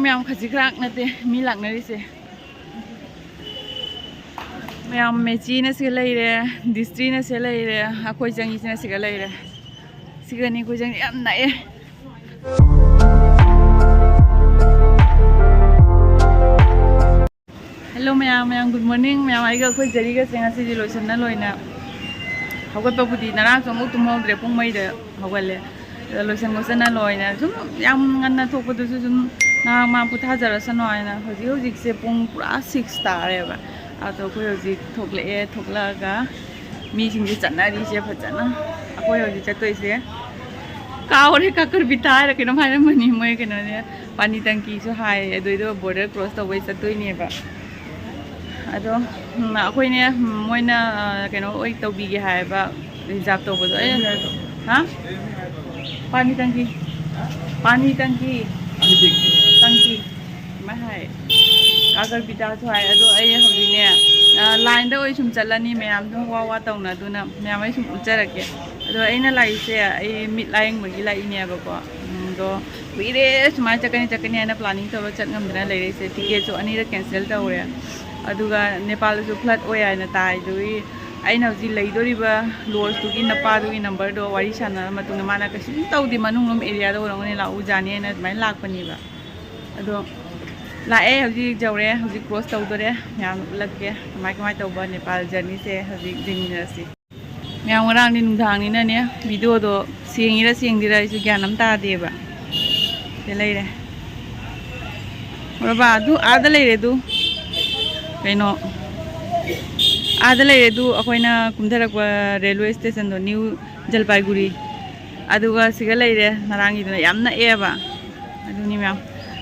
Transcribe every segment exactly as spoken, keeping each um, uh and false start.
ꯃꯌꯥꯝ ꯈꯖꯤꯛ ꯈꯔꯥꯛ ꯅꯠꯇꯦ ꯃꯤ ꯂꯥꯛꯅꯔꯤꯁꯦ꯫ ꯃꯌꯥꯝ ꯃꯦꯆꯤꯅ ꯁꯤꯒ ꯂꯩꯔꯦ, ꯗꯤꯁꯇ꯭ꯔꯤꯅ ꯁꯤꯒ ꯂꯩꯔꯦ, ꯑꯩꯈꯣꯏ ꯆꯪꯉꯤꯁꯤꯅ ꯁꯤꯒ ꯂꯩꯔꯦ꯫ ꯁꯤꯒꯅꯤ ꯑꯩꯈꯣꯏ ꯆꯪꯉꯤ, ꯌꯥꯝ ꯅꯛꯑꯦ꯫ ꯍꯦꯜꯂꯣ ꯃꯌꯥꯝ, ꯃꯌꯥꯝ ꯒꯨꯗ ꯃꯣꯔꯅꯤꯡ꯫ ꯃꯌꯥꯝ ꯑꯩꯒ ꯑꯩꯈꯣꯏ ꯖꯔꯤꯒꯁꯦ ꯉꯁꯤꯗꯤ ꯂꯣꯏꯁꯟꯅ ꯂꯣꯏꯅ ꯍꯧꯒꯠꯄꯕꯨꯗꯤ ꯉꯔꯥꯡꯁꯨ ꯑꯃꯨꯛ ꯇꯨꯝꯍꯧꯗ꯭ꯔꯦ, ꯄꯨꯡ ꯃꯔꯤꯗ ꯍꯧꯒꯠꯂꯦ꯫ ꯑꯗ ꯂꯣꯏꯁꯟ ꯈꯣꯠꯆꯟꯅ ꯂꯣꯏꯅ ꯁꯨꯝ ꯌꯥꯝ ꯉꯟꯅ ꯊꯣꯛꯄꯗꯨꯁꯨ ꯁꯨꯝ ꯉꯥꯏꯍꯥꯛ ꯃꯥ ꯄꯣꯊꯥꯖꯔꯁꯅꯨ ꯍꯥꯏꯅ ꯍꯧꯖꯤꯛ ꯍꯧꯖꯤꯛꯁꯦ ꯄꯨꯡ ꯄꯨꯔꯥ ꯁꯤꯛꯁ ꯇꯥꯔꯦꯕ꯫ ꯑꯗꯣ ꯑꯩꯈꯣꯏ ꯍꯧꯖꯤꯛ ꯊꯣꯛꯂꯛꯑꯦ, ꯊꯣꯛꯂꯛꯑꯒ ꯃꯤꯁꯤꯡꯁꯦ ꯆꯠꯅꯔꯤꯁꯦ ꯐꯖꯅ꯫ ꯑꯩꯈꯣꯏ ꯍꯧꯖꯤꯛ ꯆꯠꯇꯣꯏꯁꯦ ꯀꯥꯎꯔꯦ, ꯀꯀꯔꯕꯤꯇꯥ ꯍꯥꯏꯔ ꯀꯩꯅꯣꯝ ꯍꯥꯏꯔꯝꯕꯅꯤ ꯃꯣꯏ ꯀꯩꯅꯣꯅꯦ, ꯄꯥꯅꯤ ꯇꯪꯀꯤꯁꯨ ꯍꯥꯏ꯫ ꯑꯗꯨꯏꯗꯣ ꯕꯣꯔꯗꯔ ꯀ꯭ꯔꯣꯁ ꯇꯧꯕꯩ ꯆꯠꯇꯣꯏꯅꯦꯕ꯫ ꯑꯗꯣ ꯎꯝ, ꯑꯩꯈꯣꯏꯅꯦ, ꯎꯝ, ꯃꯣꯏꯅ ꯑ, ꯀꯩꯅꯣ ꯑꯣꯏ ꯇꯧꯕꯤꯒꯦ ꯍꯥꯏꯌꯦꯕ, ꯔꯤꯖꯥꯕ ꯇꯧꯕꯗꯣ꯫ ꯑꯩ ꯍꯥ? ꯄꯥꯅꯤ ꯇꯪꯀꯤ, ꯄꯥꯅꯤ ꯇꯪꯀꯤ, ꯇꯪꯀꯤ ꯑꯗꯨꯃꯥꯏꯅ ꯍꯥꯏ꯫ ꯀꯥꯒꯔꯕꯤꯗꯥꯁꯨ ꯍꯥꯏ꯫ ꯑꯗꯣ ꯑꯩ ꯍꯧꯖꯤꯛꯅꯦ, ꯑ, ꯂꯥꯏꯟꯗ ꯑꯣꯏ ꯁꯨꯝ ꯆꯠꯂꯅꯤ, ꯃꯌꯥꯝꯗꯣ ꯋꯥ ꯋꯥ ꯇꯧꯅꯗꯨꯅ꯫ ꯃꯌꯥꯝ ꯑꯩ ꯁꯨꯝ ꯎꯠꯆꯔꯛꯀꯦ꯫ ꯑꯗꯣ ꯑꯩꯅ ꯂꯥꯛꯏꯁꯦ ꯑꯩ ꯃꯤꯠ ꯂꯥꯏꯌꯦꯡꯕꯒꯤ ꯂꯥꯛꯏꯅꯦꯕꯀꯣ꯫ ꯎꯝ, ꯑꯗꯣ ꯀꯨꯏꯔꯦ ꯁꯨꯃꯥꯏꯅ ꯆꯠꯀꯅꯤ ꯆꯠꯀꯅꯤ ꯍꯥꯏꯅ ꯄ꯭ꯂꯥꯅꯤꯡ ꯇꯧꯔꯒ ꯆꯠ ꯉꯝꯗꯅ ꯂꯩꯔꯛꯏꯁꯦ꯫ ꯇꯤꯀꯦꯠꯁꯨ ꯑꯅꯤꯔꯛ ꯀꯦꯟꯁꯦꯜ ꯇꯧꯔꯦ꯫ ꯑꯗꯨꯒ ꯅꯦꯄꯥꯜꯗꯁꯨ ꯐ꯭ꯂꯠ ꯑꯣꯏ ꯍꯥꯏꯅ ꯇꯥꯏ꯫ ꯑꯗꯨꯒꯤ ꯑꯩꯅ ꯍꯧꯖꯤꯛ ꯂꯩꯗꯣꯔꯤꯕ ꯂꯣꯖꯇꯨꯒꯤ ꯅꯄꯥꯗꯨꯒꯤ ꯅꯝꯕꯔꯗꯣ ꯋꯥꯔꯤ ꯁꯥꯟꯅꯔ ꯃꯇꯨꯡꯗ ꯃꯥꯅ ꯀꯩꯁꯨꯝ ꯇꯧꯗꯦ, ꯃꯅꯨꯡꯂꯣꯝ ꯑꯦꯔꯤꯌꯥꯗ ꯑꯣꯏꯔꯝꯒꯅꯤ, ꯂꯥꯛꯎ ꯖꯥꯅꯤ ꯍꯥꯏꯅ ꯑꯗꯨꯃꯥꯏꯅ ꯂꯥꯛꯄꯅꯦꯕ꯫ ꯑꯗꯣ ꯂꯥꯛꯑꯦ, ꯍꯧꯖꯤꯛ ꯌꯧꯔꯦ, ꯍꯧꯖꯤꯛ ꯀ꯭ꯔꯣꯁ ꯇꯧꯗꯣꯔꯦ꯫ ꯃꯌꯥꯝ ꯎꯠꯂꯛꯀꯦ ꯀꯃꯥꯏ ꯀꯃꯥꯏ ꯇꯧꯕ ꯅꯦꯄꯥꯜ ꯖꯔꯅꯤꯁꯦ ꯍꯧꯖꯤꯛ ꯌꯦꯡꯃꯤꯟꯅꯔꯁꯤ꯫ ꯃꯌꯥꯝ ꯉꯔꯥꯡꯗꯤ ꯅꯨꯡꯗꯥꯡꯅꯤꯅꯅꯦ ꯚꯤꯗꯤꯑꯣꯗꯣ ꯁꯦꯡꯉꯤꯔꯥ ꯁꯦꯡꯗꯤꯔꯥ ꯑꯩꯁꯨ ꯒ꯭ꯌꯥꯟ ꯑꯃ ꯇꯥꯗꯦꯕ꯫ ꯁꯤ ꯂꯩꯔꯦ꯫ ꯎꯔꯕ? ꯑꯗꯨ ꯑꯥꯗ ꯂꯩꯔꯦ ꯑꯗꯨ꯫ ꯀꯩꯅꯣ? ꯑꯥꯗ ꯂꯩꯔꯦ ꯑꯗꯨ ꯑꯩꯈꯣꯏꯅ ꯀꯨꯝꯊꯔꯛꯄ ꯔꯦꯜꯋꯦ ꯁ꯭ꯇꯦꯁꯟꯗꯣ, ꯅ꯭ꯌꯨ ꯖꯜꯄꯥꯏꯒꯨꯔꯤ꯫ ꯑꯗꯨꯒ ꯁꯤꯒ ꯂꯩꯔꯦ, ꯉꯔꯥꯡꯒꯤꯗꯨꯅ ꯌꯥꯝ ꯅꯛꯑꯦꯕ꯫ ꯑꯗꯨꯅꯤ ꯃꯌꯥꯝ꯫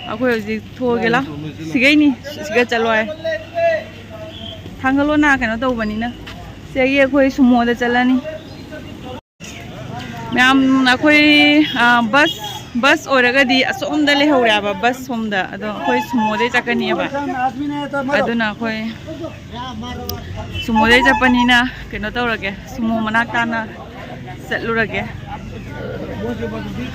ꯑꯩꯈꯣꯏ ꯍꯧꯖꯤꯛ ꯊꯣꯛꯑꯒꯦ ꯂꯥꯎ꯫ ꯁꯤꯒꯩꯅꯤ, ꯁꯤꯒ ꯆꯠꯂꯣ ꯍꯥꯏ꯫ ꯊꯥꯡꯒꯠꯂꯣꯅ ꯀꯩꯅꯣ ꯇꯧꯕꯅꯤꯅ꯫ ꯁꯤꯗꯒꯤ ꯑꯩꯈꯣꯏ ꯁꯨꯃꯣꯗ ꯆꯠꯂꯅꯤ꯫ ꯃꯌꯥꯝ ꯑꯩꯈꯣꯏ, ꯑ, ꯕꯁ, ꯕꯁ ꯑꯣꯏꯔꯒꯗꯤ ꯑꯁꯣꯝꯗ ꯂꯩꯍꯧꯔꯦꯕ, ꯕꯁ ꯁꯣꯝꯗ꯫ ꯑꯗꯣ ꯑꯩꯈꯣꯏ ꯁꯨꯃꯣꯗꯩ ꯆꯠꯀꯅꯤꯕ꯫ ꯑꯗꯨꯅ ꯑꯩꯈꯣꯏ ꯁꯨꯃꯣꯗꯩ ꯆꯠꯄꯅꯤꯅ ꯀꯩꯅꯣ ꯇꯧꯔꯒꯦ, ꯁꯨꯃꯣ ꯃꯅꯥꯛ ꯇꯥꯅ ꯆꯠꯂꯨꯔꯒꯦ꯫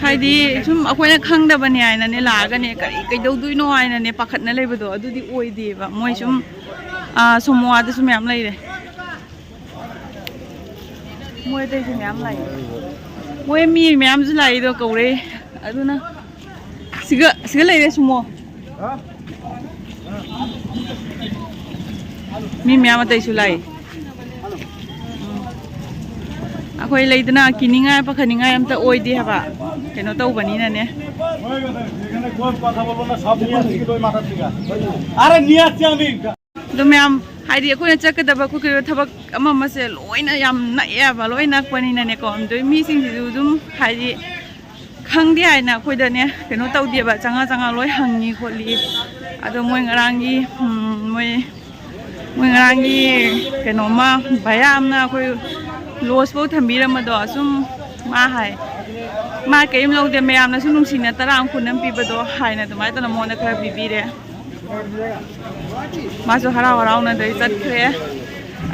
ꯍꯥꯏꯗꯤ ꯁꯨꯝ ꯑꯩꯈꯣꯏꯅ ꯈꯪꯗꯕꯅꯦ ꯍꯥꯏꯅꯅꯦ ꯂꯥꯛꯑꯒꯅꯦ ꯀꯔꯤ ꯀꯩꯗꯧꯗꯣꯏꯅꯣ ꯍꯥꯏꯅꯅꯦ ꯄꯥꯈꯠꯅ ꯂꯩꯕꯗꯣ ꯑꯗꯨꯗꯤ ꯑꯣꯏꯗꯦꯕ꯫ ꯃꯣꯏ ꯁꯨꯝ ꯁꯣꯃꯣ ꯑꯥꯗꯁꯨ ꯃꯌꯥꯝ ꯂꯩꯔꯦ꯫ ꯃꯣꯏ ꯑꯇꯩꯁꯨ ꯃꯌꯥꯝ ꯂꯥꯛꯏ꯫ ꯃꯣꯏ ꯃꯤ ꯃꯌꯥꯝꯁꯨ ꯂꯥꯛꯏꯗꯣ ꯀꯧꯔꯦ꯫ ꯑꯗꯨꯅ ꯁꯤꯒ ꯁꯤꯒ ꯂꯩꯔꯦ ꯁꯨꯃꯣ꯫ ꯃꯤ ꯃꯌꯥꯝ ꯑꯇꯩꯁꯨ ꯂꯥꯛꯏ꯫ ꯑꯩꯈꯣꯏ ꯂꯩꯗꯅ ꯀꯤꯅꯤꯡꯉꯥꯏ ꯄꯥꯈꯠꯅꯤꯡꯉꯥꯏ ꯑꯝꯇ ꯑꯣꯏꯗꯦ ꯍꯥꯏꯕ꯫ ꯀꯩꯅꯣ ꯇꯧꯕꯅꯤꯅꯅꯦ꯫ আরে নিয়ে আসছি আমি। ꯑꯗꯣ ꯃꯌꯥꯝ, ꯍꯥꯏꯗꯤ ꯑꯩꯈꯣꯏꯅ ꯆꯠꯀꯗꯕ ꯈꯣꯠꯀꯗꯕ ꯊꯕꯛ ꯑꯃ ꯑꯃꯁꯦ ꯂꯣꯏꯅ ꯌꯥꯝ ꯅꯛꯑꯦꯕ, ꯂꯣꯏ ꯅꯛꯄꯅꯤꯅꯅꯦꯀꯣ꯫ ꯑꯗꯨ ꯃꯤꯁꯤꯡꯁꯤꯁꯨ ꯑꯗꯨꯝ ꯍꯥꯏꯗꯤ ꯈꯪꯗꯦ ꯍꯥꯏꯅ ꯑꯩꯈꯣꯏꯗꯅꯦ ꯀꯩꯅꯣ ꯇꯧꯗꯦꯕ, ꯆꯪꯉ ꯆꯪꯉ ꯂꯣꯏ ꯍꯪꯉꯤ ꯈꯣꯠꯂꯤ꯫ ꯑꯗꯣ ꯃꯣꯏ ꯉꯔꯥꯡꯒꯤ ꯎꯝ, ꯃꯣꯏ ꯃꯣꯏ ꯉꯔꯥꯡꯒꯤ ꯀꯩꯅꯣꯝꯃ ꯚꯌꯥ ꯑꯃꯅ ꯑꯩꯈꯣꯏ ꯂꯣꯁꯐꯧ ꯊꯝꯕꯤꯔꯝꯕꯗꯣ ꯑꯁꯨꯝ ꯃꯥ ꯍꯥꯏ꯫ ꯃꯥ ꯀꯔꯤꯝ ꯂꯧꯗꯦ, ꯃꯌꯥꯝꯅꯁꯨ ꯅꯨꯡꯁꯤꯅ ꯇꯔꯥ ꯑꯃ ꯀꯨꯟ ꯑꯃ ꯄꯤꯕꯗꯣ ꯍꯥꯏꯅ ꯑꯗꯨꯃꯥꯏꯅ ꯇꯧꯅ ꯃꯉꯣꯟꯗ ꯈꯔ ꯄꯤꯕꯤꯔꯦ꯫ ꯃꯥꯁꯨ ꯍꯔꯥꯎ ꯍꯔꯥꯎꯅ ꯑꯗꯩ ꯆꯠꯈ꯭ꯔꯦ꯫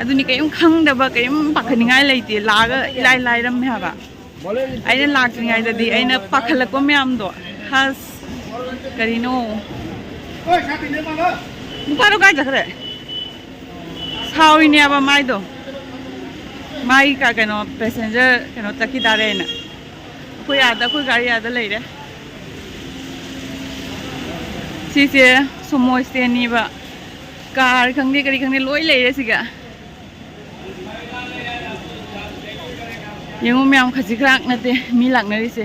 ꯑꯗꯨꯅꯤ ꯀꯔꯤꯝ ꯈꯪꯗꯕ ꯀꯔꯤꯝ ꯄꯥꯈꯠꯅꯤꯡꯉꯥꯏ ꯂꯩꯇꯦ, ꯂꯥꯛꯑꯒ ꯏꯂꯥꯏ ꯂꯥꯏꯔꯝꯃꯦ ꯍꯥꯏꯕ꯫ ꯑꯩꯅ ꯂꯥꯛꯇ꯭ꯔꯤꯉꯩꯗꯗꯤ ꯑꯩꯅ ꯄꯥꯈꯠꯂꯛꯄ ꯃꯌꯥꯝꯗꯣ꯫ ꯑꯁ ꯀꯔꯤꯅꯣ꯫ ꯅꯨꯄꯥꯗꯣ ꯀꯥꯏ ꯆꯠꯈ꯭ꯔꯦ? ꯁꯥꯎꯔꯤꯅꯦꯕ ꯃꯥꯏꯗꯣ꯫ ꯃꯥꯒꯤ ꯀ- ꯀꯩꯅꯣ ꯄꯦꯁꯦꯟꯖꯔ ꯀꯩꯅꯣ ꯆꯠꯈꯤ ꯇꯥꯔꯦꯅ꯫ ꯑꯩꯈꯣꯏ ꯑꯥꯗ ꯑꯩꯈꯣꯏ ꯒꯥꯔꯤ ꯑꯥꯗ ꯂꯩꯔꯦ꯫ ꯁꯤꯁꯦ ꯁꯣꯃꯣ ꯏꯁꯇꯦꯟꯅꯤꯕ꯫ ꯀꯥꯔ ꯈꯪꯗꯦ ꯀꯔꯤ ꯈꯪꯗꯦ ꯂꯣꯏ ꯂꯩꯔꯦ ꯁꯤꯒ꯫ ꯌꯦꯡꯉꯨ ꯃꯌꯥꯝ, ꯈꯖꯤꯛ ꯈꯔꯥꯛ ꯅꯠꯇꯦ ꯃꯤ ꯂꯥꯛꯅꯔꯤꯁꯦ꯫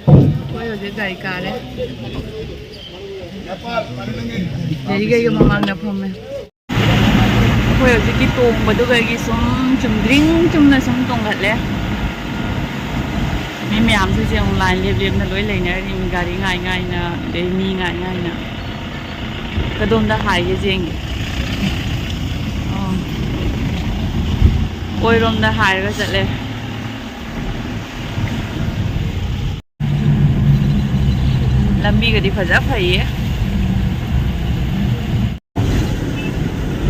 ꯑꯩꯈꯣꯏ ꯍꯧꯖꯤꯛ ꯒꯥꯔꯤ ꯀꯥꯔꯦ꯫ ꯒꯥꯔꯤꯒꯩꯒ ꯃꯃꯥꯡꯗ ꯐꯝꯃꯦ꯫ ꯑꯩꯈꯣꯏ ꯍꯧꯖꯤꯛꯀꯤ ꯇꯣꯡꯕꯗꯨꯒꯒꯤ ꯁꯨꯝ ꯆꯨꯝꯗ꯭ꯔꯤꯡ ꯆꯨꯝꯅ ꯁꯨꯝ ꯇꯣꯡꯈꯠꯂꯦ꯫ ꯃꯤ ꯃꯌꯥꯝꯁꯤꯁꯦ ꯑꯃꯨꯛ ꯂꯥꯏꯟ ꯂꯦꯞ ꯂꯦꯞꯅ ꯂꯣꯏ ꯂꯩꯅꯔꯤ, ꯒꯥꯔꯤ ꯉꯥꯏ ꯉꯥꯏꯅ, ꯑꯗꯩ ꯃꯤ ꯉꯥꯏ ꯉꯥꯏꯅ꯫ ꯀꯗꯣꯝꯗ ꯍꯥꯏꯒꯦ ꯌꯦꯡꯒꯦ꯫ ꯑꯣ꯫ ꯑꯣꯏꯔꯣꯝꯗ ꯍꯥꯏꯔꯒ ꯆꯠꯂꯦ꯫ ꯂꯝꯕꯤꯒꯗꯤ ꯐꯖ ꯐꯩꯌꯦ꯫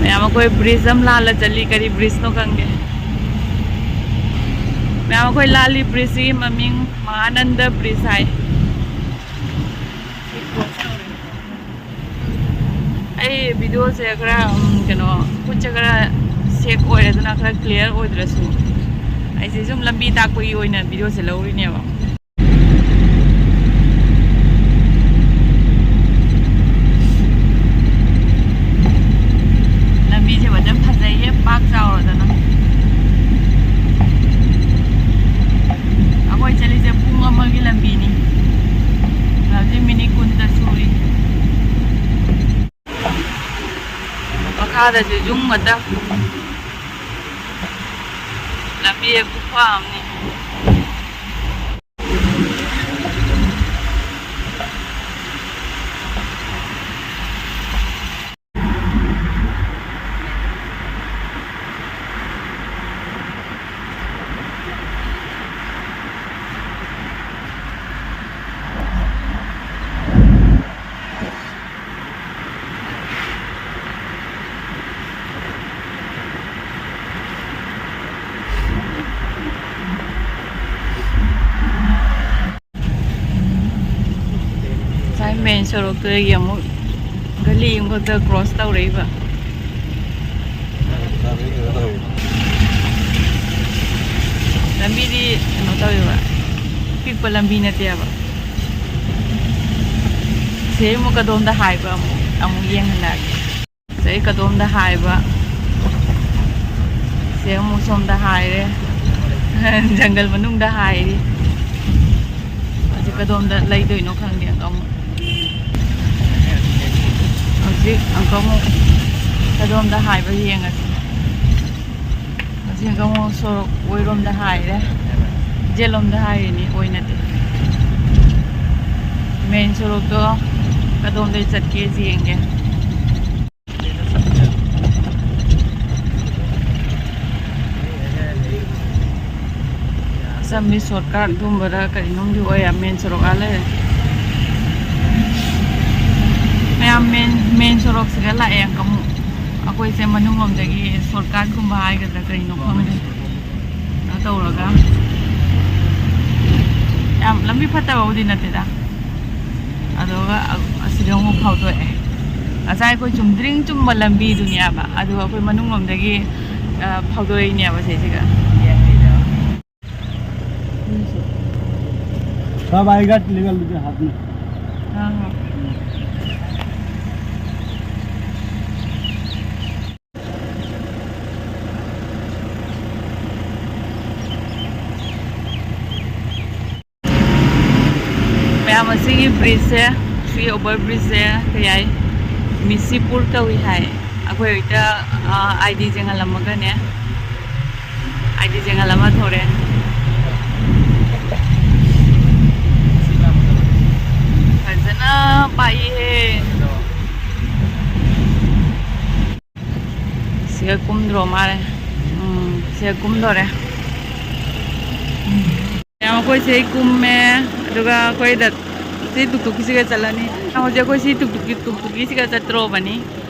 ꯃꯌꯥꯝ ꯑꯩꯈꯣꯏ ꯕ꯭ꯔꯤꯖ ꯑꯃ ꯂꯥꯜꯂ ꯆꯠꯂꯤ꯫ ꯀꯔꯤ ꯕ꯭ꯔꯤꯖꯅꯣ ꯈꯪꯗꯦ꯫ ꯃꯌꯥꯝ ꯑꯩꯈꯣꯏ ꯂꯥꯜꯂꯤ ꯕ꯭ꯔꯤꯖꯁꯤꯒꯤ ꯃꯃꯤꯡ ꯃꯍꯥꯅꯟꯗ ꯕ꯭ꯔꯤꯖ ꯍꯥꯏ꯫ ꯑꯩ ꯚꯤꯗꯤꯑꯣꯁꯦ ꯈꯔ, ꯎꯝ, ꯀꯩꯅꯣ, ꯈꯨꯠꯁꯦ ꯈꯔ ꯁꯦꯛ ꯑꯣꯏꯔꯦ, ꯑꯗꯨꯅ ꯈꯔ ꯀ꯭ꯂꯤꯌꯥꯔ ꯑꯣꯏꯗ꯭ꯔꯁꯨ ꯑꯩꯁꯦ ꯁꯨꯝ ꯂꯝꯕꯤ ꯇꯥꯛꯄꯒꯤ ꯑꯣꯏꯅ ꯚꯤꯗꯤꯑꯣꯁꯦ ꯂꯧꯔꯤꯅꯦꯕ꯫ ꯂꯝꯕꯤꯁꯦ ꯐꯖꯅ ꯐꯖꯩꯌꯦ, ꯄꯥꯛ ꯆꯥꯎꯔꯗꯅ꯫ ꯑꯩꯈꯣꯏ ꯆꯠꯂꯤꯁꯦ ꯄꯨꯡ ꯑꯃꯒꯤ ꯂꯝꯕꯤꯅꯤ꯫ ꯍꯧꯖꯤꯛ ꯃꯤꯅꯤꯠ ꯀꯨꯟꯇ ꯁꯨꯔꯤ꯫ ꯃꯈꯥꯗꯁꯨ ꯌꯨꯝ ꯉꯥꯛꯇ꯫ ꯂꯝꯕꯤ ꯈꯨꯐ ꯑꯃꯅꯤ꯫ ꯉꯁꯥꯏ ꯃꯦꯟ ꯁꯣꯔꯣꯛꯇꯒꯤ ꯑꯃꯨꯛ ꯒꯂꯤ ꯑꯃꯈꯛꯇ ꯀ꯭ꯔꯣꯁ ꯇꯧꯔꯛꯏꯕ꯫ ꯂꯝꯕꯤꯗꯤ ꯀꯩꯅꯣ ꯇꯧꯋꯦꯕ, ꯄꯤꯛꯄ ꯂꯝꯕꯤ ꯅꯠꯇꯦꯕ꯫ ꯁꯤ ꯑꯃꯨꯛ ꯀꯗꯣꯝꯗ ꯍꯥꯏꯕ ꯑꯃꯨꯛ, ꯑꯃꯨꯛ ꯌꯦꯡꯍꯜꯂꯛꯑꯒꯦ꯫ ꯁꯤꯗꯩ ꯀꯗꯣꯝꯗ ꯍꯥꯏꯕ? ꯁꯤ ꯑꯃꯨꯛ ꯁꯣꯝꯗ ꯍꯥꯏꯔꯦ꯫ ꯖꯪꯒꯜ ꯃꯅꯨꯡꯗ ꯍꯥꯏꯔꯤ꯫ ꯍꯧꯖꯤꯛ ꯀꯗꯣꯝꯗ ꯂꯩꯗꯣꯏꯅꯣ ꯈꯪꯗꯦ꯫ ꯑꯪꯀ ꯑꯃꯨꯛ, ꯍꯧꯖꯤꯛ ꯑꯪꯀ ꯑꯃꯨꯛ ꯀꯗꯣꯝꯗ ꯍꯥꯏꯕ ꯌꯦꯡꯉꯁꯤ꯫ ꯍꯧꯖꯤꯛ ꯑꯃꯨꯛ ꯁꯣꯔꯣꯛ ꯑꯣꯏꯔꯣꯝꯗ ꯍꯥꯏꯔꯦ꯫ ꯌꯦꯠꯂꯣꯝꯗ ꯍꯥꯏꯔꯤꯅꯤ, ꯑꯣꯏ ꯅꯠꯇꯦ꯫ ꯃꯦꯟ ꯁꯣꯔꯣꯛꯇꯣ ꯀꯗꯣꯝꯗꯩ ꯆꯠꯀꯦꯁꯤ ꯌꯦꯡꯒꯦ꯫ ꯑꯁꯝꯕꯤ ꯁꯣꯔꯠꯀꯠ ꯑꯗꯨꯝꯕꯔ ꯀꯔꯤꯅꯣꯝꯗꯤ ꯑꯣꯏ, ꯃꯦꯟ ꯁꯣꯔꯣꯛ ꯑꯥ ꯂꯩꯔꯦ꯫ ꯃꯌꯥꯝ ꯃꯦꯟ, ꯃꯦꯟ ꯁꯣꯔꯣꯛꯁꯤꯒ ꯂꯥꯛꯑꯦ ꯑꯃꯨꯛ꯫ ꯑꯩꯈꯣꯏꯁꯦ ꯃꯅꯨꯡꯂꯣꯝꯗꯒꯤ ꯁꯣꯔꯠꯀꯠꯀꯨꯝꯕ ꯍꯥꯏꯒꯗ꯭ꯔꯥ ꯀꯩꯅꯣ ꯈꯪꯗꯦ, ꯀꯩꯅꯣ ꯇꯧꯔꯒ, ꯌꯥꯝ ꯂꯝꯕꯤ ꯐꯠꯇꯕꯕꯨꯗꯤ ꯅꯠꯇꯦꯗ, ꯑꯗꯨꯒ ꯑꯁꯤꯗ ꯑꯃꯨꯛ ꯐꯥꯎꯗꯣꯛꯑꯦ꯫ ꯉꯁꯥꯏ ꯑꯩꯈꯣꯏ ꯆꯨꯝꯗ꯭ꯔꯤꯡ ꯆꯨꯝꯕ ꯂꯝꯕꯤꯗꯨꯅꯦꯕ, ꯑꯗꯨꯒ ꯑꯩꯈꯣꯏ ꯃꯅꯨꯡꯂꯣꯝꯗꯒꯤ, ꯑ, ꯐꯥꯎꯗꯣꯔꯛꯏꯅꯦꯕ ꯁꯤꯁꯤꯒ꯫ सब आएगा, लेगा, लीजिए हाथ में। हाँ, हाँ। ꯃꯌꯥꯝ, ꯑꯁꯤꯒꯤ ꯕ꯭ꯔꯤꯖꯁꯦ, ꯁꯤ ꯑꯣꯚꯔ ꯕ꯭ꯔꯤꯖꯁꯦ ꯀꯩ ꯍꯥꯏ, ꯃꯤꯁꯤꯄꯨꯔ ꯀꯧꯏ ꯍꯥꯏ꯫ ꯑꯩꯈꯣꯏ ꯍꯧꯖꯤꯛꯇ, ꯑ, ꯑꯥꯏ ꯗꯤ ꯆꯦꯡꯍꯜꯂꯝꯃꯒꯅꯦ, ꯑꯥꯏ ꯗꯤ ꯆꯦꯡꯍꯜꯂꯝꯃ ꯊꯧꯔꯦ꯫ ꯐꯖꯅ ꯄꯥꯛꯏꯍꯦ꯫ ꯁꯤꯒ ꯀꯨꯝꯗ꯭ꯔꯣ ꯃꯥꯜꯂꯦ꯫ ꯎꯝ, ꯁꯤꯒ ꯀꯨꯝꯗꯣꯔꯦ꯫ ꯃꯌꯥꯝ, ꯑꯩꯈꯣꯏꯁꯦ ꯀꯨꯝꯃꯦ, ꯑꯗꯨꯒ ꯑꯩꯈꯣꯏꯗ ꯁꯤ ꯇꯨꯛꯇꯨꯛꯀꯤꯁꯤꯒ ꯆꯠꯂꯅꯤ꯫ ꯍꯧꯖꯤꯛ ꯑꯩꯈꯣꯏ ꯁꯤ ꯇꯨꯛꯇꯨꯛꯀꯤ, ꯇꯨꯛꯇꯨꯛꯀꯤꯁꯤꯒ ꯆꯠꯇ꯭ꯔꯣꯕꯅꯤ꯫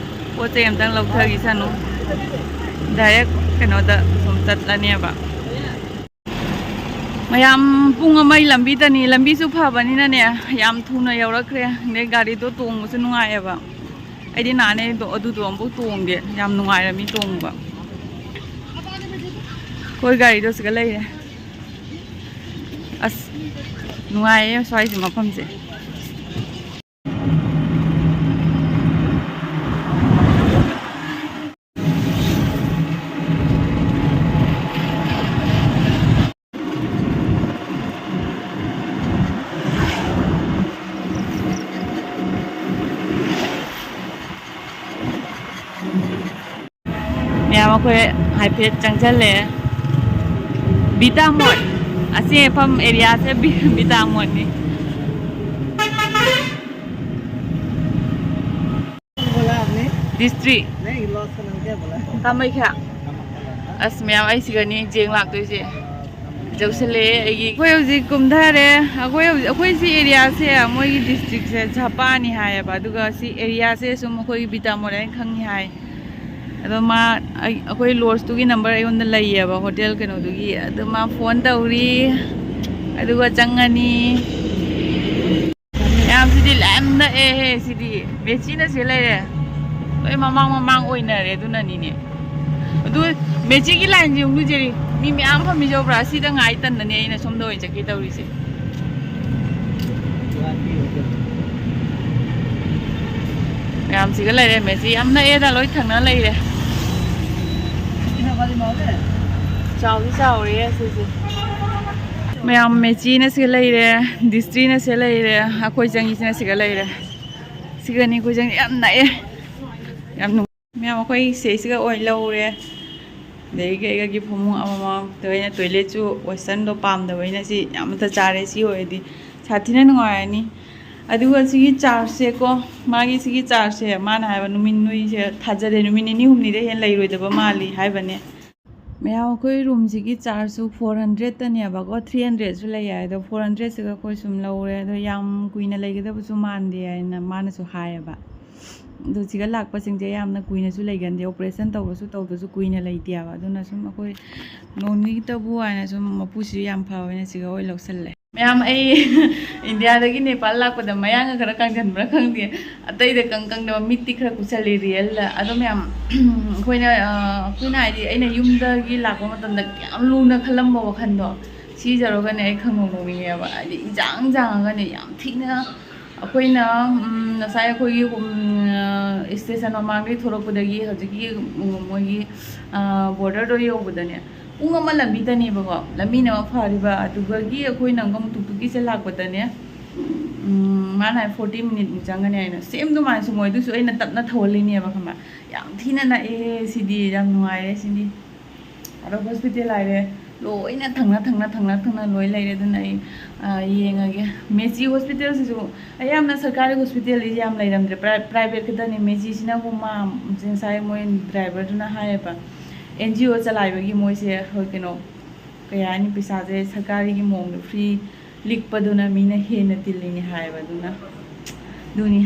ꯄꯣꯠ ꯆꯩ ꯑꯝꯇꯪ ꯂꯧꯊꯈꯤꯁꯅꯨ꯫ ꯗꯥꯏꯔꯦꯛ ꯀꯩꯅꯣꯗ ꯁꯨꯝ ꯆꯠꯂꯅꯦꯕ꯫ ꯃꯌꯥꯝ, ꯄꯨꯡ ꯑꯃꯒꯤ ꯂꯝꯕꯤꯗꯅꯤ꯫ ꯂꯝꯕꯤꯁꯨ ꯐꯕꯅꯤꯅꯅꯦ, ꯌꯥꯝ ꯊꯨꯅ ꯌꯧꯔꯛꯈ꯭ꯔꯦ꯫ ꯑꯗꯩ ꯒꯥꯔꯤꯗꯣ ꯇꯣꯡꯕꯁꯨ ꯅꯨꯡꯉꯥꯏꯌꯦꯕ꯫ ꯑꯩꯗꯤ ꯅꯍꯥꯟꯅꯦ ꯑꯗꯣ ꯑꯗꯨꯗꯣ ꯑꯃꯨꯛ ꯇꯣꯡꯗꯦ꯫ ꯌꯥꯝ ꯅꯨꯡꯉꯥꯏꯔꯝꯃꯤ ꯇꯣꯡꯕ꯫ ꯑꯩꯈꯣꯏ ꯒꯥꯔꯤꯗꯣ ꯁꯤꯒ ꯂꯩꯔꯦ꯫ ꯑꯁ, ꯅꯨꯡꯉꯥꯏꯌꯦ ꯁ꯭ꯋꯥꯏꯁꯦ ꯃꯐꯝꯁꯦ꯫ ꯃꯌꯥꯝ, ꯑꯩꯈꯣꯏ ꯍꯥꯏꯐꯦꯠ ꯆꯪꯁꯜꯂꯦ꯫ ꯕꯤꯇꯥ ꯃꯣꯠ꯫ ꯑꯁꯤ ꯃꯐꯝ ꯑꯦꯔꯤꯌꯥꯁꯦ ꯕꯤ-, ꯕꯤꯇꯥ ꯃꯣꯠꯅꯤ꯫ बोला आपने? District. नहीं, लॉस का नाम क्या बोला? कामाख्या. ꯑꯁ, ꯃꯌꯥꯝ, ꯑꯩ ꯁꯤꯒꯅꯤ ꯌꯦꯡ ꯂꯥꯛꯇꯣꯏꯁꯦ꯫ ꯌꯧꯁꯜꯂꯛꯑꯦ ꯑꯩꯒꯤ꯫ ꯑꯩꯈꯣꯏ ꯍꯧꯖꯤꯛ ꯀꯨꯝꯊꯔꯦ꯫ ꯑꯩꯈꯣꯏ ꯍꯧꯖꯤꯛ, ꯑꯩꯈꯣꯏ ꯁꯤ ꯑꯦꯔꯤꯌꯥꯁꯦ, ꯃꯣꯏꯒꯤ ꯗꯤꯁꯇ꯭ꯔꯤꯛꯁꯦ ꯖꯄꯥꯟꯅꯤ ꯍꯥꯏꯌꯦꯕ, ꯑꯗꯨꯒ ꯁꯤ ꯑꯦꯔꯤꯌꯥꯁꯦ ꯁꯨꯝ ꯑꯩꯈꯣꯏꯒꯤ ꯕꯤꯇꯥ ꯃꯣꯠ ꯍꯥꯏꯅ ꯈꯪꯉꯤ ꯍꯥꯏ꯫ ꯑꯗꯣ ꯃꯥ, ꯑꯩ-, ꯑꯩꯈꯣꯏ ꯂꯣꯗꯖꯇꯨꯒꯤ ꯅꯝꯕꯔ ꯑꯩꯉꯣꯟꯗ ꯂꯩꯌꯦꯕ, ꯍꯣꯇꯦꯜ ꯀꯩꯅꯣꯗꯨꯒꯤ꯫ ꯑꯗꯨ ꯃꯥ ꯐꯣꯟ ꯇꯧꯔꯤ, ꯑꯗꯨꯒ ꯆꯪꯉꯅꯤ꯫ ꯃꯌꯥꯝꯁꯤꯗꯤ ꯂꯥꯏꯟ ꯅꯛꯑꯦꯍꯦ ꯁꯤꯗꯤ꯫ ꯃꯦꯆꯤꯅ ꯁꯤ ꯂꯩꯔꯦ꯫ ꯂꯣꯏ ꯃꯃꯥꯡ ꯃꯃꯥꯡ ꯑꯣꯏꯅꯔꯦ ꯑꯗꯨꯅꯅꯤꯅꯦ꯫ ꯑꯗꯨ ꯃꯦꯆꯤꯒꯤ ꯂꯥꯏꯟꯁꯦ ꯌꯦꯡꯉꯨ ꯖꯦꯔꯤ꯫ ꯃꯤ ꯃꯌꯥꯝ ꯐꯝꯃꯤꯁꯦ ꯎꯕ꯭ꯔꯥ? ꯁꯤꯗ ꯉꯥꯏ ꯇꯟꯗꯅꯦ ꯑꯩꯅ ꯁꯣꯝꯗ ꯑꯣꯏꯅ ꯆꯠꯀꯦ ꯇꯧꯔꯤꯁꯦ꯫ ꯃꯌꯥꯝꯁꯤꯒ ꯂꯩꯔꯦ꯫ ꯃꯦꯆꯤ ꯌꯥꯝ ꯅꯛꯑꯦꯗ, ꯂꯣꯏ ꯊꯪꯅ ꯂꯩꯔꯦ꯫ ꯆꯥꯎꯗꯤ ꯆꯥꯎꯔꯦ ꯁꯤꯁꯦ꯫ ꯃꯌꯥꯝ ꯃꯦꯆꯤꯅ ꯁꯤꯒ ꯂꯩꯔꯦ, ꯗꯤꯁꯇ꯭ꯔꯤꯅ ꯁꯤꯒ ꯂꯩꯔꯦ, ꯑꯩꯈꯣꯏ ꯆꯪꯉꯤꯁꯤꯅ ꯁꯤꯒ ꯂꯩꯔꯦ꯫ ꯁꯤꯒꯅꯤ ꯑꯩꯈꯣꯏ ꯆꯪꯉꯤ꯫ ꯌꯥꯝ ꯅꯛꯑꯦ, ꯌꯥꯝ ꯅꯨꯡꯉꯥꯏ꯫ ꯃꯌꯥꯝ ꯑꯩꯈꯣꯏ ꯁꯤꯁꯤꯒ ꯑꯣꯏ ꯂꯧꯔꯦ꯫ ꯑꯗꯒꯤ ꯑꯩꯒꯤ ꯐꯃꯨꯡ ꯑꯃꯃꯝ, ꯑꯗꯨꯒ ꯑꯩꯅ ꯇꯣꯏꯂꯦꯠꯁꯨ ꯋꯦꯁꯇꯔꯟꯗꯣ ꯄꯥꯝꯗꯕ ꯑꯩꯅ꯫ ꯁꯤ ꯌꯥꯝ ꯃꯊꯛ ꯆꯥꯔꯦ꯫ ꯁꯤ ꯑꯣꯏꯔꯗꯤ ꯁꯥꯊꯤꯅ ꯅꯨꯡꯉꯥꯏꯔꯅꯤ꯫ ꯑꯗꯨꯒ ꯁꯤꯒꯤ ꯆꯥꯔꯖꯁꯦꯀꯣ, ꯃꯥꯒꯤ ꯁꯤꯒꯤ ꯆꯥꯔꯖꯁꯦ ꯃꯥꯅ ꯍꯥꯏꯕ ꯅꯨꯃꯤꯠ, ꯅꯣꯏꯁꯦ ꯊꯥꯖꯗꯦ, ꯅꯨꯃꯤꯠ ꯅꯤꯅꯤ ꯍꯨꯝꯅꯤꯗ ꯍꯦꯟꯅ ꯂꯩꯔꯣꯏꯗꯕ ꯃꯥꯜꯂꯤ ꯍꯥꯏꯕꯅꯦ꯫ ꯃꯌꯥꯝ ꯑꯩꯈꯣꯏ ꯔꯨꯝꯁꯤꯒꯤ ꯆꯥꯔꯖꯁꯨ ꯐꯣꯔ ꯍꯟꯗ꯭ꯔꯦꯗꯇꯅꯦꯕꯀꯣ, ꯊ꯭ꯔꯤ ꯍꯟꯗ꯭ꯔꯦꯗꯁꯨ ꯂꯩ ꯍꯥꯏ꯫ ꯑꯗꯣ ꯐꯣꯔ ꯍꯟꯗ꯭ꯔꯦꯗꯁꯤꯒ ꯑꯩꯈꯣꯏ ꯁꯨꯝ ꯂꯧꯔꯦ꯫ ꯑꯗꯣ ꯌꯥꯝ ꯀꯨꯏꯅ ꯂꯩꯒꯗꯕꯁꯨ ꯃꯥꯟꯗꯦ ꯍꯥꯏꯅ ꯃꯥꯅꯁꯨ ꯍꯥꯏꯌꯦꯕ꯫ ꯑꯗꯣ ꯁꯤꯒ ꯂꯥꯛꯄꯁꯤꯡꯁꯦ ꯌꯥꯝꯅ ꯀꯨꯏꯅꯁꯨ ꯂꯩꯒꯟꯗꯦ, ꯑꯣꯄꯔꯦꯁꯟ ꯇꯧꯔꯁꯨ ꯇꯧꯗ꯭ꯔꯁꯨ ꯀꯨꯏꯅ ꯂꯩꯇꯦꯕ꯫ ꯑꯗꯨꯅ ꯁꯨꯝ ꯑꯩꯈꯣꯏ ꯅꯣꯡ ꯅꯤꯅꯤꯇꯕꯨ ꯍꯥꯏꯅ ꯁꯨꯝ ꯃꯄꯨꯁꯤꯁꯨ ꯌꯥꯝ ꯐꯕꯅꯤꯅ ꯁꯤꯒ ꯑꯣꯏ ꯂꯧꯁꯜꯂꯦ꯫ ꯃꯌꯥꯝ, ꯑꯩ ꯏꯟꯗꯤꯌꯥꯗꯒꯤ ꯅꯦꯄꯥꯜ ꯂꯥꯛꯄꯗ ꯃꯌꯥꯡꯒ ꯈꯔ ꯀꯪꯁꯟꯕ꯭ꯔꯥ ꯈꯪꯗꯦ, ꯑꯇꯩꯗ ꯀꯪ ꯀꯪꯗꯕ, ꯃꯤꯠꯇꯤ ꯈꯔ ꯀꯨꯠꯁꯜꯂꯤ ꯔꯤꯌꯦꯜꯗ꯫ ꯑꯗꯣ ꯃꯌꯥꯝ, ꯑꯩꯈꯣꯏꯅ, ꯑ, ꯑꯩꯈꯣꯏꯅ ꯍꯥꯏꯗꯤ ꯑꯩꯅ ꯌꯨꯝꯗꯒꯤ ꯂꯥꯛꯄ ꯃꯇꯝꯗ ꯀꯌꯥꯝ ꯂꯨꯅ ꯈꯜꯂꯝꯕ ꯋꯥꯈꯜꯗꯣ, ꯁꯤꯖꯔꯒꯅꯦ ꯑꯩ ꯈꯪꯅꯧ ꯅꯣꯛꯅꯤꯡꯉꯦꯕ꯫ ꯍꯥꯏꯗꯤ ꯏꯟꯖꯥꯡ ꯖꯥꯡꯉꯒꯅꯦ ꯌꯥꯝ ꯊꯤꯅ ꯑꯩꯈꯣꯏꯅ, ꯎꯝ, ꯉꯁꯥꯏ ꯑꯩꯈꯣꯏꯒꯤ, ꯎꯝ, ꯁ꯭ꯇꯦꯁꯟ ꯃꯃꯥꯡꯗꯒꯤ ꯊꯣꯛꯂꯛꯄꯗꯒꯤ ꯍꯧꯖꯤꯛꯀꯤ, ꯎꯝ, ꯃꯣꯏꯒꯤ, ꯑ, ꯕꯣꯔꯗꯔꯗꯣ ꯌꯧꯕꯗꯅꯦ ꯄꯨꯡ ꯑꯃ ꯂꯝꯕꯤꯗꯅꯦꯕꯀꯣ꯫ ꯂꯝꯕꯤꯅ ꯑꯃ ꯐꯔꯤꯕ, ꯑꯗꯨꯗꯒꯤ ꯑꯩꯈꯣꯏꯅ ꯑꯃꯨꯛ ꯇꯨꯛꯇꯨꯛꯀꯤꯁꯦ ꯂꯥꯛꯄꯗꯅꯦ, ꯎꯝ, ꯃꯥꯅ ꯍꯥꯏ ꯐꯣꯔꯇꯤ ꯃꯤꯅꯤꯠꯃꯨꯛ ꯆꯪꯒꯅꯤ ꯍꯥꯏꯅ꯫ ꯁꯦꯝ ꯑꯗꯨꯃꯥꯏꯅꯁꯨ ꯃꯣꯏ ꯑꯗꯨꯁꯨ ꯑꯩꯅ ꯇꯞꯅ ꯊꯧꯍꯜꯂꯤꯅꯦꯕ, ꯈꯪꯕ꯭ꯔꯥ? ꯌꯥꯝ ꯊꯤꯅ ꯅꯛꯑꯦ ꯁꯤꯗꯤ, ꯌꯥꯝ ꯅꯨꯡꯉꯥꯏꯔꯦ ꯁꯤꯗꯤ꯫ ꯑꯗꯣ ꯍꯣꯁꯄꯤꯇꯥꯜ ꯍꯥꯏꯔꯦ, ꯂꯣꯏꯅ ꯊꯪꯅ ꯊꯪꯅ ꯊꯪꯅ ꯊꯪꯅ ꯂꯣꯏ ꯂꯩꯔꯦ꯫ ꯑꯗꯨꯅ ꯑꯩ, ꯑ, ꯌꯦꯡꯉꯒꯦ꯫ ꯃꯦꯆꯤ ꯍꯣꯁꯄꯤꯇꯥꯜꯁꯤꯁꯨ ꯑꯌꯥꯝꯕꯅ ꯁꯔꯀꯥꯔꯒꯤ ꯍꯣꯁꯄꯤꯇꯥꯜꯗꯤ ꯌꯥꯝ ꯂꯩꯔꯝꯗ꯭ꯔꯦ, ꯄ꯭ꯔꯥꯏ-, ꯄ꯭ꯔꯥꯏꯚꯦꯠ ꯈꯛꯇꯅꯦ꯫ ꯃꯦꯆꯤꯁꯤꯅꯕꯨ ꯃꯥ ꯉꯁꯥꯏ ꯃꯣꯏ ꯗ꯭ꯔꯥꯏꯚꯔꯗꯨꯅ ꯍꯥꯏꯌꯦꯕ, ꯑꯦꯟ ꯖꯤ ꯑꯣ ꯆꯂꯥꯏꯕꯒꯤ ꯃꯣꯏꯁꯦ, ꯍꯣꯏ, ꯀꯩꯅꯣ, ꯀꯩ ꯍꯥꯏꯅꯤ, ꯄꯩꯁꯥꯁꯦ ꯁꯔꯀꯥꯔꯒꯤ ꯃꯑꯣꯡꯗ ꯐ꯭ꯔꯤ ꯂꯤꯛꯄꯗꯨꯅ ꯃꯤꯅ ꯍꯦꯟꯅ ꯇꯤꯜꯂꯤꯅꯤ ꯍꯥꯏꯌꯦꯕ꯫ ꯑꯗꯨꯅ ꯑꯗꯨꯅꯤ꯫